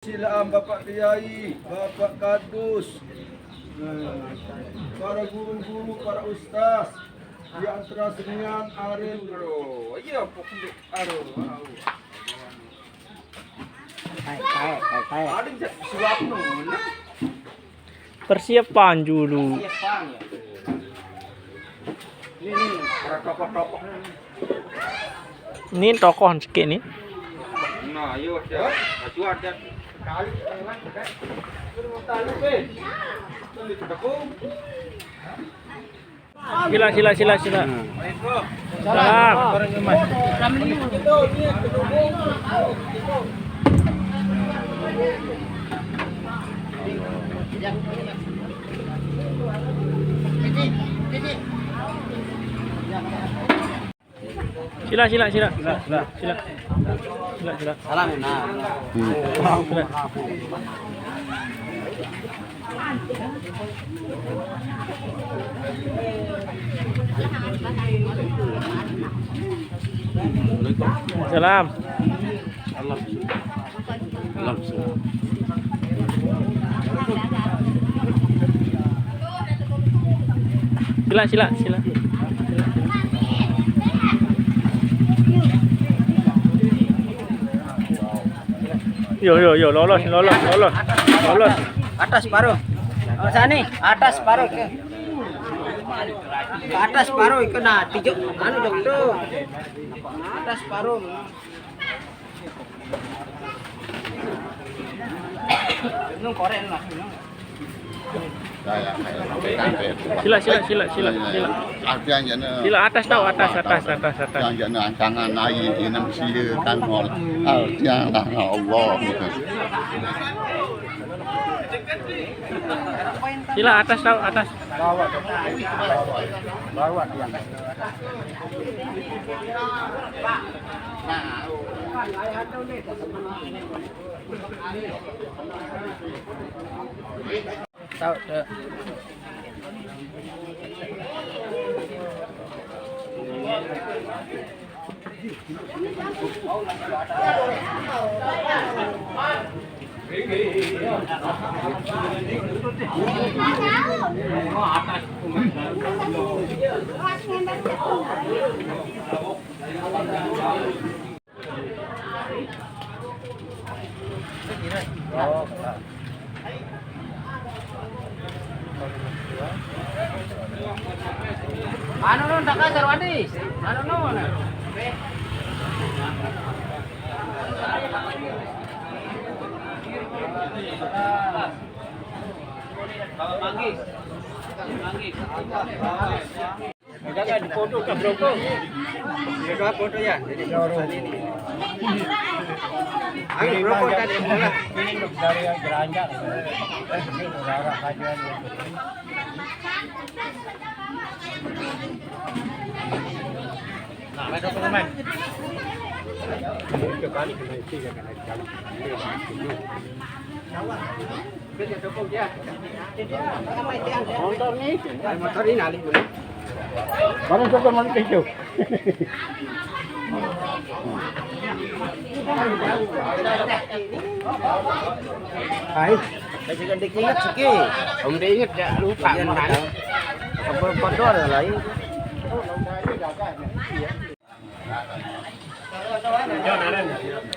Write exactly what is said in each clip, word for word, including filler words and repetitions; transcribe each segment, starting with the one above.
Silakan Bapak Kiai, Bapak Kadus, nah, para guru-guru, para ustaz, di antara senian aren. Aduh, iya, pokoknya, aduh, aduh. Hai, hai, hai, hai. Ada yang suap mana? Persiapan dulu. Persiapan ya. Ini, ini, para tokoh-tokoh ini. Ini tokoh sikit ni. Nah, ayo, ada. Maju ada. Sekali, sekali, sekali. Terus tahu, eh. Sila, sila, sila, sila. Salam. Sila, sila, sila. Sila, sila. Sila, sila. Salam, nah. Sila. Salam. Sila, sila, sila. Yo, yo, yo, lolos, lolos, lolos. Lolos. Atas baru. Oh, sana. Atas baru ke. Ke atas baru ikut, nah, tijuk anu dong tu. Atas baru. Nung korek lah, nung. Sila, sila, sila, sila, sila. Artian jana. Sila atas tau, atas, atas, atas, atas. Yang jana ancangan naik, inam sila kan hol. Artian lah Allah gitu. Sila atas tau, atas. Bawa, bawa tiang. Tahu tu. Anu nun, tak kasar, Wandi. Anu nun. Bawa manggis. Manggis. Jaga di foto ke bro. Jaga foto ya. Jadi ini. Ayo bro, tadi bola. Ini dari geranjang. Eh, ini udah arah kajian. Nah, main dulu, main. Kembali ke Malaysia, ya, kena jam. Motor ni. Motor ni nalih dulu. Baru tu kan manusia tu. Hai. Kasi kan dikingat sikit. Om diingat ya lupa. Iya, makan. Apa kotor lain?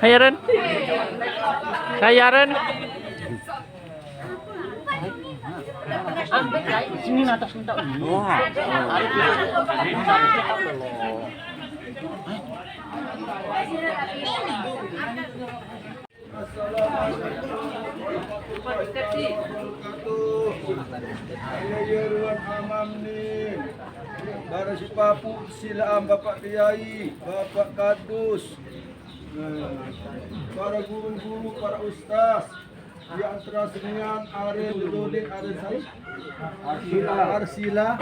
Hai, Ren. Saya, Ren. Sini atas minta. Wah. Assalamualaikum warahmatullahi wabarakatuh. Ayo, Ruan Amam ni. Bara si Papu, silaam Bapak Kiai, Bapak Kadus. Nah, para guru-guru, para ustaz. Di antara senian Aril Dodin Aril Sari, Arsila,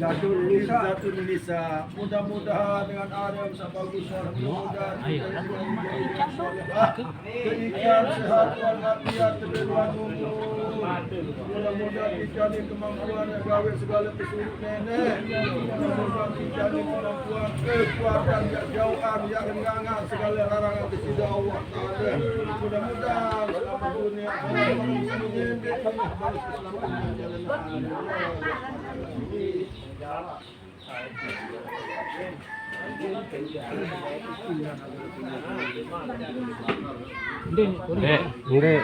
Zatul Nisa. Mudah-mudahan dengan Aril sama Gus, mudah-mudahan kita juga menjadi solehah, keikan, sehat walafiat, terlindungi umur. Mudah-mudahan kita ni kemampuan gawe segala pesuruh nenek. Mudah-mudahan kita ni kemampuan kekuatan yang jauhan, yang renggangan segala larangan kesidah Allah Taala. Mudah-mudahan selama dunia akhirat kita menjadi keselamatan jalan. Nggih, nggih.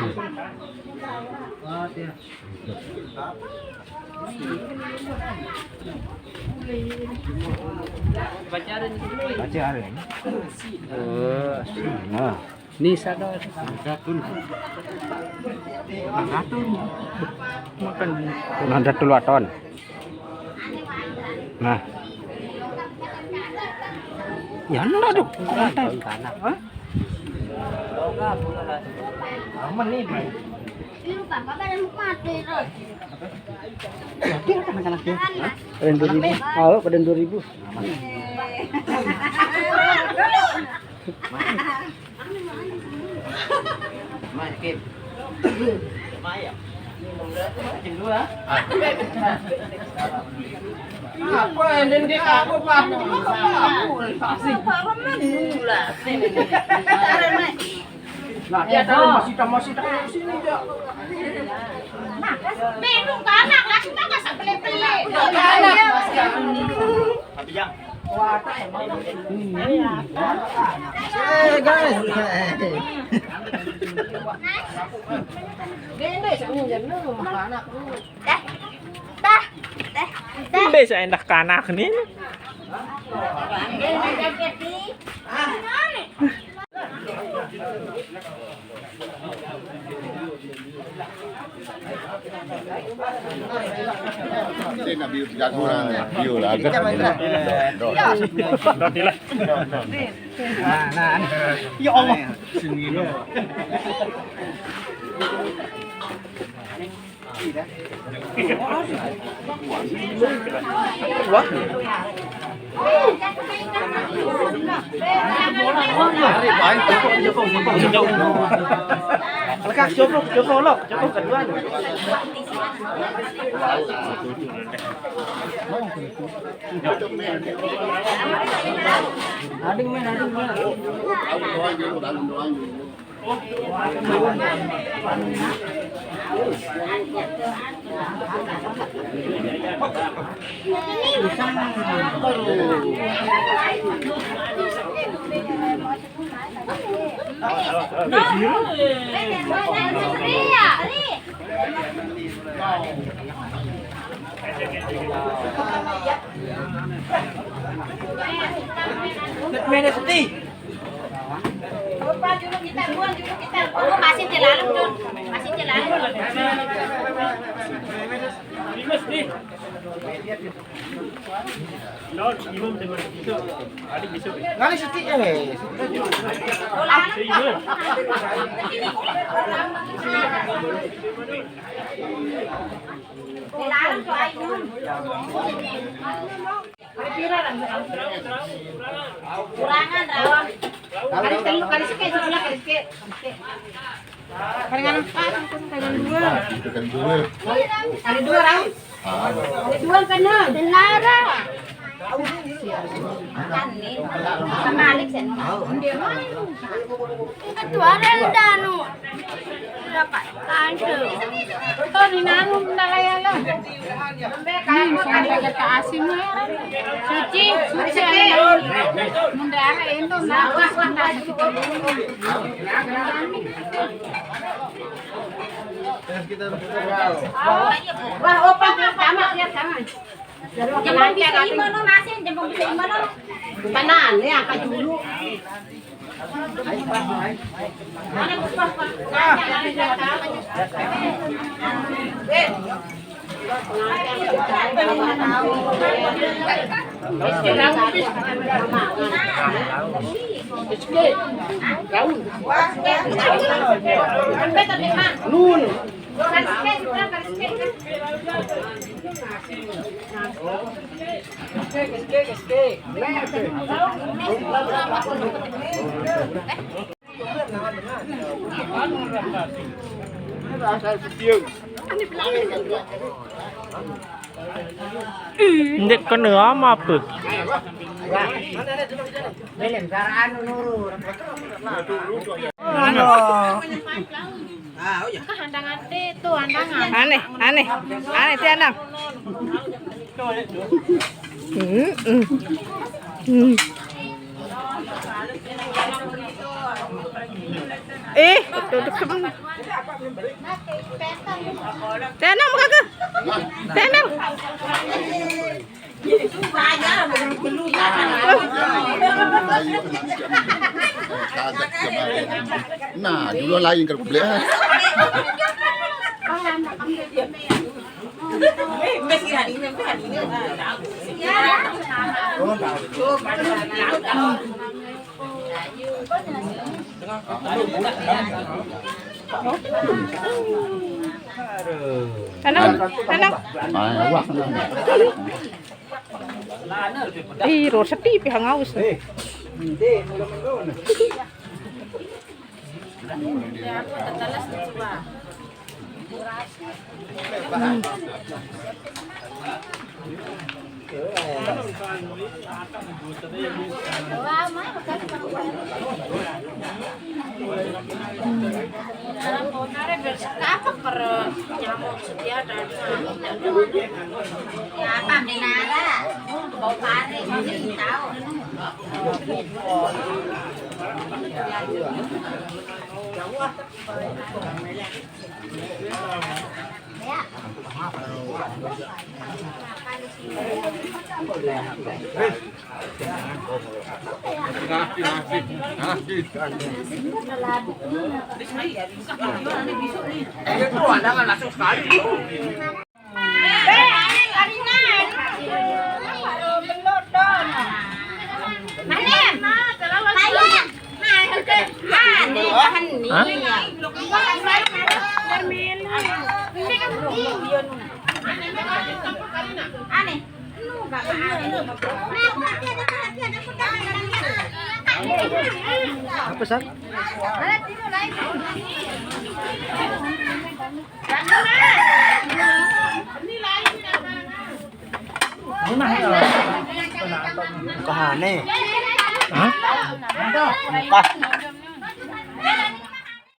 Baca hari ini. Oh, nah. Ni sada. Nahdlatul. Nahdlatul. Makan. Nahdlatul Wathon. Nah. Ya, enggak dong. Hah? Aman nih, Bang. Ini lupa, Bapak dan mati terus. Ya, dia kan anak-anak dia. Hah? Pada dua ribu. Anak nih. Ayo, pada dua ribu. Aman. Mas, Kim. Maya. Jam dua. Apa yang dia aku, Pak? Apa? Apa? Nah, dia tahu masih, masih tahu sini, Cak. Nah, minum kanak lah, kita nggak sampai pelit. Tapi ya. Eh, guys. Dah, dah, dah. Bisa endah kanak nih. Ini nak biu jago lah. Biu lah, agak. Nah, nah. Ya Allah. Wah. Lekas, cukup, cukup, lo, cukup kedua. Ading, men, ading, men. Mana sedih? Lupa julu kita, buang julu kita. Oh, masih di dalam, Jun. Masih di dalam. Ngali siti, eh. Di dalam tuh air, Jun. Kurangan, rawang. Kali telu, kali seke, sebelah kali seke. Kali nganu empat, kali nganu dua. Kali dua, rawang. Kali dua, kan, Nun? Benar. Kan nih, kebalik, sih. Ketua Rendanu. Berapa? Tante. Tuh, di nanu, bentar ya, lo. Nih, sampai kata asing ya. Suci, suci, ayo. Mundare itu, nah, wah, wah, wah. Wah, opa, sama, ya, sama. Jempol bisa lima, no, masih, jempol bisa lima, no. Kanan, ya, angkat dulu. Ndik kene ama apa? Aneh, aneh, aneh, tianang. Hmm, hmm. Hmm. Eh, betul, betul. Tenang, kakak. Tenang. Nah, dulu lain kalau beli. Tanam, tanam. Ih, ro sedih pihak ngaus. Apa menara? Bau pare, mau tahu. Apa, San? Buka nih. Hah? Buka.